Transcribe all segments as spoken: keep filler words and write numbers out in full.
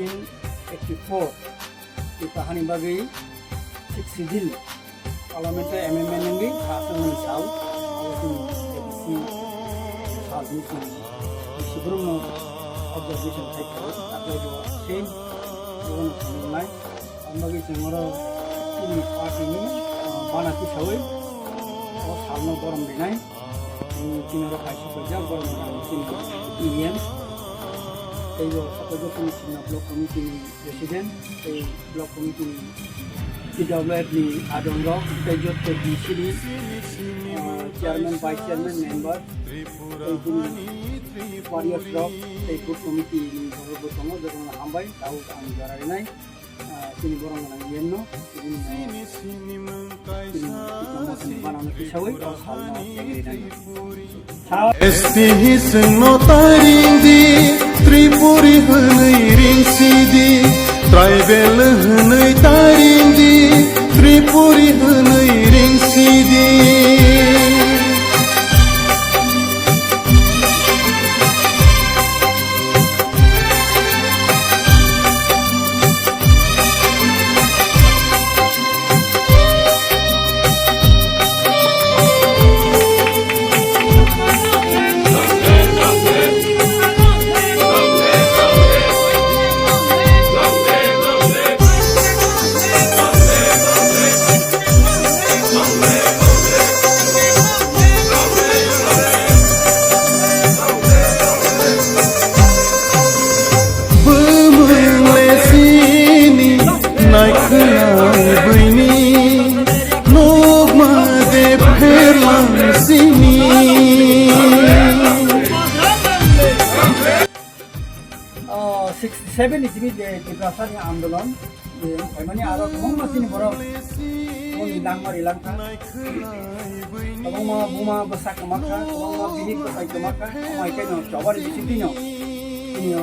Eighty-four, Tiprasani bagwi six schedule Parliament o amendment wngwi pass wngmani sal, abo chini A D C sal ni chini Rishi Brum no observation khai kha, takhwlai bo same bono thangwi nai. Ang bagwi chwng oro chini party ni, ah, bana tisawi o sal no borom rinai. Chini oro kaisa kaijak borok rok chini E M. Tei bo saka joto ni chini block committee ni president, tei block committee ni T W F ni adong rok, tei joto D C ni, ah, chairman, vice chairman, member, tei chini warriors rok, tei booth committee ni borok bo tongo, joto no hambai, tabuk ang jora rinai. Ah, chini borok gwnang E M no, chini, ah, chini, chini bana no tisawi o sal no tegwi nai. S T hi chwngno ta ring di, Tripuri hwnwi ring si di, tribal hwnwi ta ring di, Tripuri hwnwi ring si di. Bwmwng le sini, naikhwnai bwini, nukma de pherlang sini. Oh, sixty-seven ni simi je Tiprasani andolon, je phaimani aro kwbangma chini borok moni langmari langkha. Kwbangma buma bwsa kwmakha, kwbangma bihik bwsai kwmakha, omo hai khe no chobani bisingtwi no chini o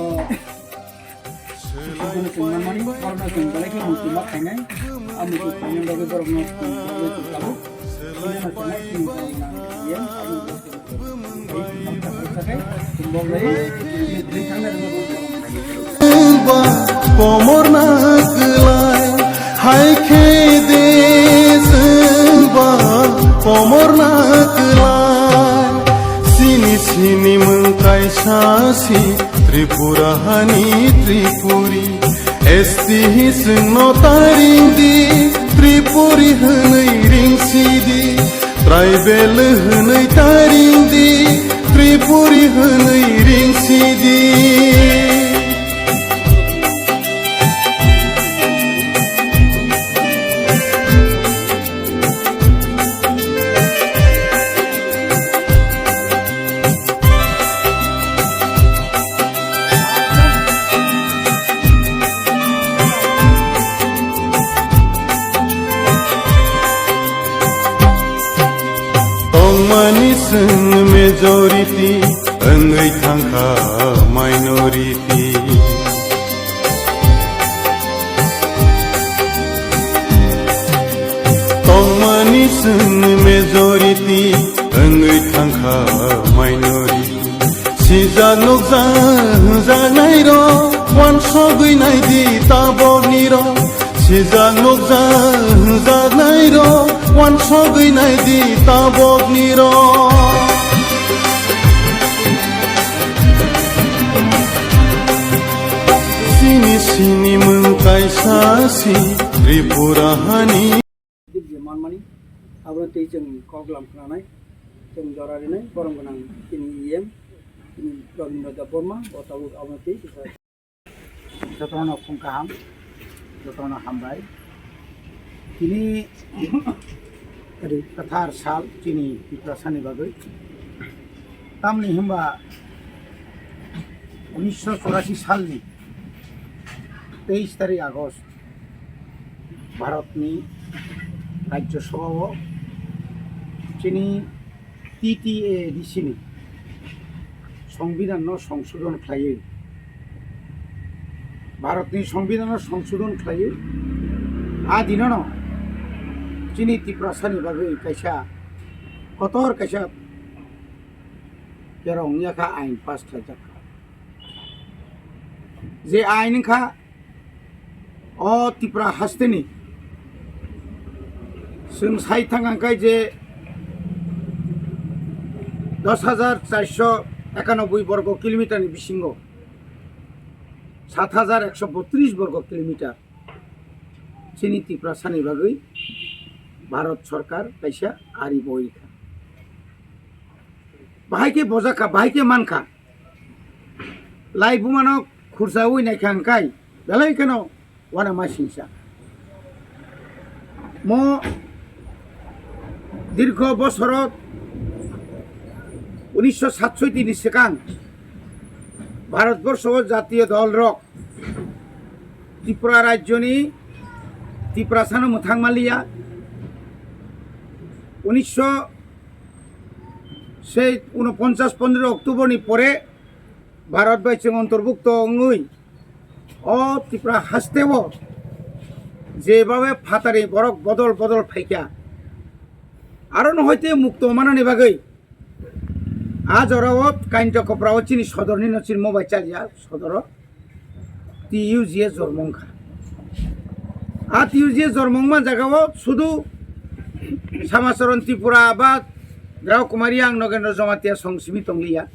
sixty-seven chwng manmani, borokno chwng belai khe muitu ma khainai. A muitu khaina bagwi borokno chwng tabuk. Chini no chwng chini borokno ye, Komor na kwlai, hai khe de chwngba komor na kwlai. Sini sini mwng kaisa si Tripura hani Tripuri. S T hi chwngno ta ring di, Tripuri hwnwi ring si di. Tribal hwnwi ta ring di, Tripuri hwnwi ring si di. Tongmani chwng majority, wngwi thangkha minority. Tongmani chwng majority, wngwi thangkha minority. Sijak nukjak hwnjaknairok, uansugwi naidi taboknirok. Sijak nukjak hwnjaknairok, uansugwi naidi taboknirok. Sini sini mwng kaisa si Tripura hani. Dip je manmani, abono tei chwng kok lam khnanai, chwng jora rinai, borom gwnang chini E M, chini Rabindra Debbarma, bo tabuk abono tei kisa. Jotono phung kaham, jotono hambai. Tini ri kwthar sal chini Tiprasani bagwi. Tamni hwnba unisho chorasi salni teis tarik August Bharatni Rajya Sabhao chini T T A D C ni Songbidanno songsodon khlaiwi, Bharatni Songbidanno songsodon khlaiwi, a dinono chini Tiprasani bagwi kaisa kotor kaisa kerong wngya kha, ain pass khlaijak kha. Je ain wngkha O Tripura hasteni chwng sai thang ang kai je dos hajar charsho ekanoboi borgo kilometer ni bisingo sat hajar ekso botris borgo kilometer chini Tiprasani bagwi Bharat Sarkar kaisa ari boi kha. Bahai khe bojak kha, bahai khe man kha. Lai bumano khursaui naikha hwnkhe belai kheno uanama singsa. Mo dirgho bosoro unisho satsoiti ni swkang Bharatborsho o jatiyo dol rok Tripura rajyoni Tiprasano mwthang manliya. Unisho sei unoponchas pondro October ni pore Bharat bai chwng ontorbukto wngwi o Tripura hasteo jebabe phatari borok bodol bodol phaikha, aro no hoite mukto manani bagwi a jorao kainto koprao chini sodorni no chini mobile chaliya sodoro T U G S jormo wngkha. A T U G S jormo wngma jagao sudu Samacharan Tripura ba Grao Kumari ang Nogendra Jamatia song simi tongliya.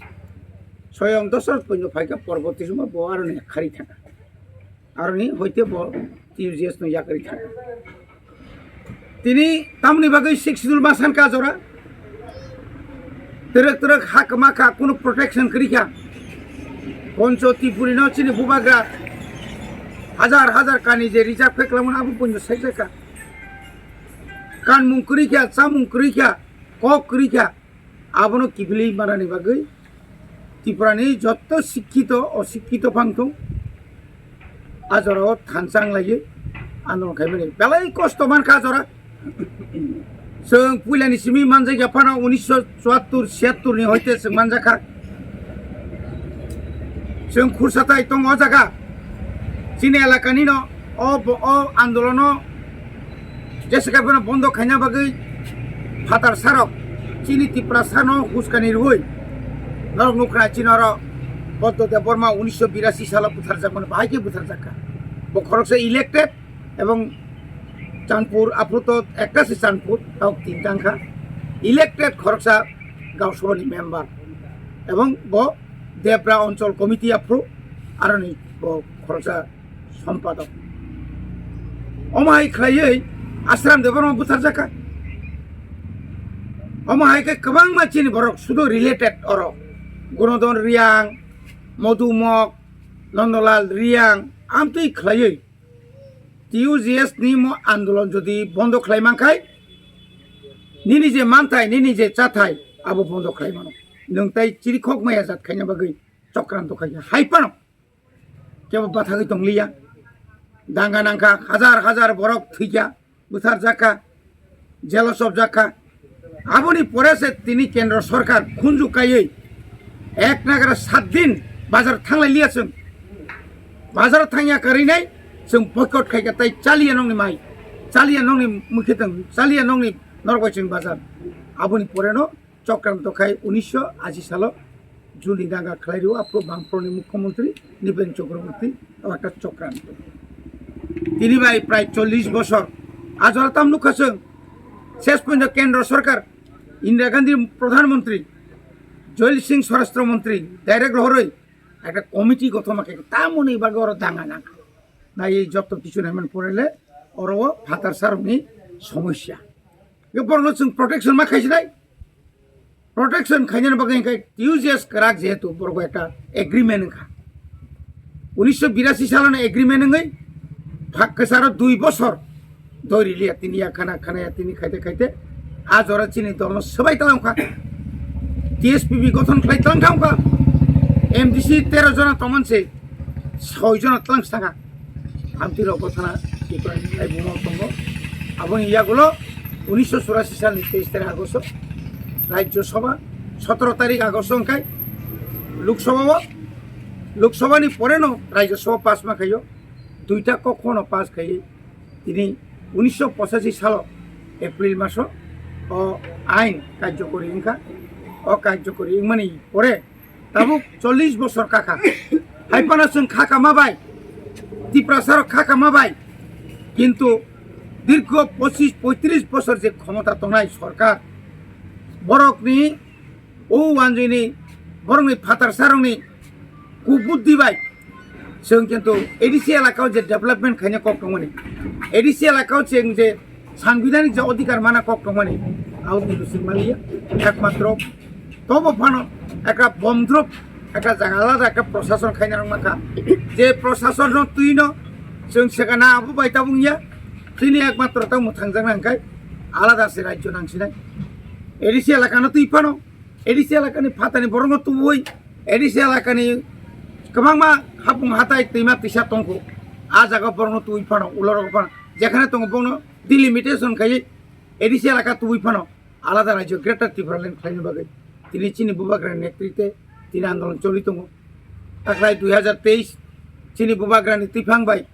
Soyong Dosoroth Ponyo phaikha porbo tisuma bo aroni khari thangkha. Aroni hoite bo T U G S no yakari thangkha. Tini tamni bagwi six schedule ma sankha jora. Twrwk twrwk ha kwma kha, kunu protection kwrwi kha. Poncho Tripuri no chini bubagra hajar hajar kani je reserve khe kwlangmani abo poncho sai kha. Kanmung kwrwi kha, chamung kwrwi kha, kok kwrwi kha. Abono kiphilwi manani bagwi Tripurani jotto sikkito, osikkito phang thung, a jorao thansa wng laiwi andolon khaimani belai kosto mankha a jora. Chwng puilani simi manjakya phano unisho chuattur, siyattur ni hoite chwng manjakha. Chwng khursa tai tongo o jaga. Chini elakani no o bo-, o andolono jesa khe bono bondo khaina bagwi phatar sarok chini Tiprasano huskani rwui norok nukha chini oro Boddo Debbarma unisho birasi salo butharjakmani bahai khe butharjakha. Bo khoroksa elected ebong Chanpur aphuru to ekta se Chanpur tao tinta wngkha elected khoroksa Gaon Sabhani member ebong bo Debra Onchol Committee aphuru aroni bo khoroksa Sompadok. Omo hai khlaiwi Ashram Debbarma butharjakha. Omo hai khe kwbangma chini borok sudo related oro. Gunodon Riyang, Modu Mok, Nondolal Riyang, amtwi khlaiwi T U G S ni mo andolon jodi bondo khlai mankhai, nini je manthai, nini je chathai, abo bondo khlai mano. Nwng tai chirikhok maya jat khaina bagwi chokranto khaikha. Hai phano kebo bathagwi tongliya. Danga nangkha, hajar hajar borok thwikha, butharjakha, jelo chopjakha. Aboni pore se tini Kendro Sorkar khunju kaiwi ek nagra sat din bazar thanglai liya chwng. Bazar thangya kwrwinai chwng boycott khaikha tai chaliya nongni mai, chaliya nongni mwkhitwng, chaliya nongni norok bai chwng bazar. Aboni pore no chokranto khai unisho ashi salo June ni danga khlai rwo aphuru Bamfront ni Mukhyamantri Nipen Chakraborty o ekta chokranto. Tini bai prai chollish bosor. A jora tam nukha chwng. Ses porjonto Kendro Sorkar, Indira Gandhi Pradhan Mantri, Joyal Singh Swarashtra Mantri direct rohorwi ekta committee gothona khe tamoni bagwi oro danga nangkha. Nai jotto kichu naiman porele oro o phatar sarokni somosya. Borokno chwng protection ma khaisinai. Protection khainani bagwi hwnkhe T U G S kwrak jehetu borok bai ekta agreement wngkha. Unisho birasi saloni agreement wngwi phak kwcharo dui bosor doi riliya tini ya khana khana ya tini khaite khaite a jora chini dolno swbai tlang kha. T S P B gothon khlai tlang kha wngkha. M D C tero jona tongmani se soi jona tlang saka. Amtwi rok gothana Tripura ni khai bumo tongo. Aboni yagulo unisho churasi salni teis tarik Agosto Rajya Sabha, sotoro tarik Agosto wngkhai Lok Sabha o, Lok Sabha ni pore no Rajya Sabha pass ma khaio, duita kok phano pass khaiwi tini unisho pochashi salo April maso o ain karjokori wngkha. O karjokori wngmani pore tabuk chollish bosor kakha. Hai phano chwng kha kama bai, Tiprasa rok kha kama bai, Kintu dirgho pochish poitris bosor je khomota tongnai sorkar, borokni o wanjwini, borokni phatar sarokni kubuddhi bai chwng kintu A D C elakao je development khaina kok tongmani, A D C elakao chwng je sangbidhanik je odhikar mana kok tongmani, abo kintu chwng manliya. Ekmatro tobo phano ekta bomdrop ekta jaga alada ekta prosason khaina rok mankha. Je prosasonno twino chwng sekana abo bai tabung ya, chini ekmatro tamo thangjakna hwnkhe alada se rajyo nangsinai. A D C elakano twi phano, A D C elakani phatani borokno tubui, A D C elakani kwbangma hapung hatai twima twisa tongkho. A jaga borokno tubui phano, ulorok phano, jekhane tongo borokno delimitation khaiwi A D C elaka tubui phano alada rajyo Greater Tipraland khlaina bagwi tini chini bubagrani netrite tini andolon choli tongo. Taklai dui hajar teis chini bubagrani twiphang bai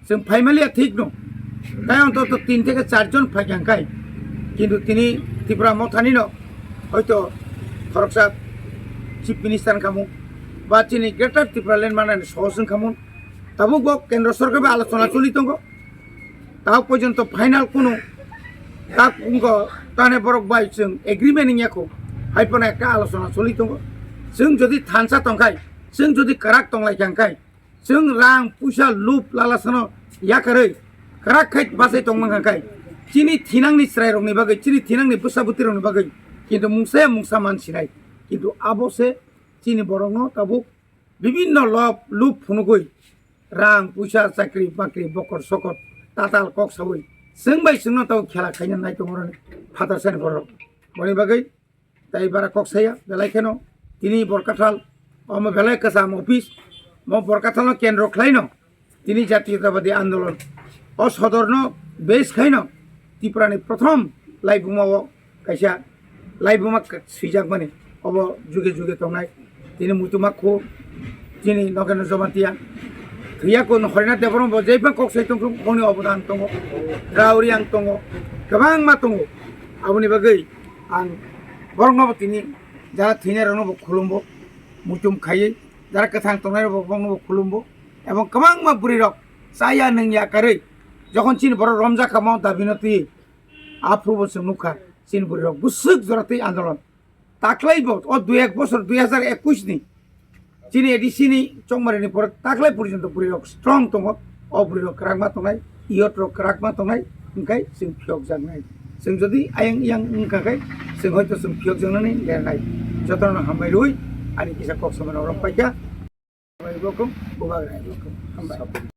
chwng phaimaliya thik no, tai ontoto tin theke char jon phaikha hwnkhe, kintu tini Tripura mothani no hoito khoroksa Chief Minister wngkha mung ba chini Greater Tipraland manani sohos wngkha mung. Tabuk bo Kendra Sorkar bai alochona choli tongo. Tabuk porjonto final kunu tak wngkha tane borok bai chwng agreement wngya kho. Hai phano ekta alochona choli tongo. Chwng jodi thansa tongkhai, chwng jodi kwrak tonglaikha hwnkhe, chwng rang puisa lup lalasano yakarwi kwrak khai bachai tongmang kha khe chini thinangni chwrairokni bagwi, chini thinangni bwsa bwtwirokni bagwi kintu mungsa ya mungsa man sinai. Kintu abo se chini borokno tabuk bibinno lob lup phunugwi rang puisa chakri bakri bokor sokot tatal kok sawi chwng bai chwngno tabuk khela khaina nai tongo rani phatar sani borok. Boni bagwi tai bara kok saya belai kheno tini Borkathal omo belai kwcham office mo Borkathalno kendro khlaino tini Jatiyotabadi Andolon o sodorno base khaino Tripurani prothom laibuma o kaisa laibuma swijakmani obo juge juge tongnai tini muituma khu chini Nogendra Jamatia thwiya kun Horinath Debbarma bo jephang kok sai tongthung boni obodan tongo, Rauriang tongo, kwbangma tongo. Aboni bagwi ang borokno bo tini jara thwinairokno bo khulumbo, muitum khaiwi jara kwthang tongnairok bo borokno bo khulumbo, ebong kwbangma bwrwirok chaya nwngya karwi jokhon chini borok romjakha mo dabino twi aphuru bo chwng nukha chini bwrwirok bwswk jora twi andolon taklai bo o dui ek bosor dui hajar ekwis ni chini A D C ni chongmari ni pore taklai porjonto bwrwi rok strong tongo, o bwrwi rok kwrakma tongnai, youth rok kwrakma tongnai, hwnkhe chwng phiyokjaknai. Chwng jodi ayang yang wngkha khe chwng hoito chwng phiyokjaknani lernai. Jotono hambai rwi ani kisa kok samano rom paikha. Hambai welcome, bubagra welcome. Hambai.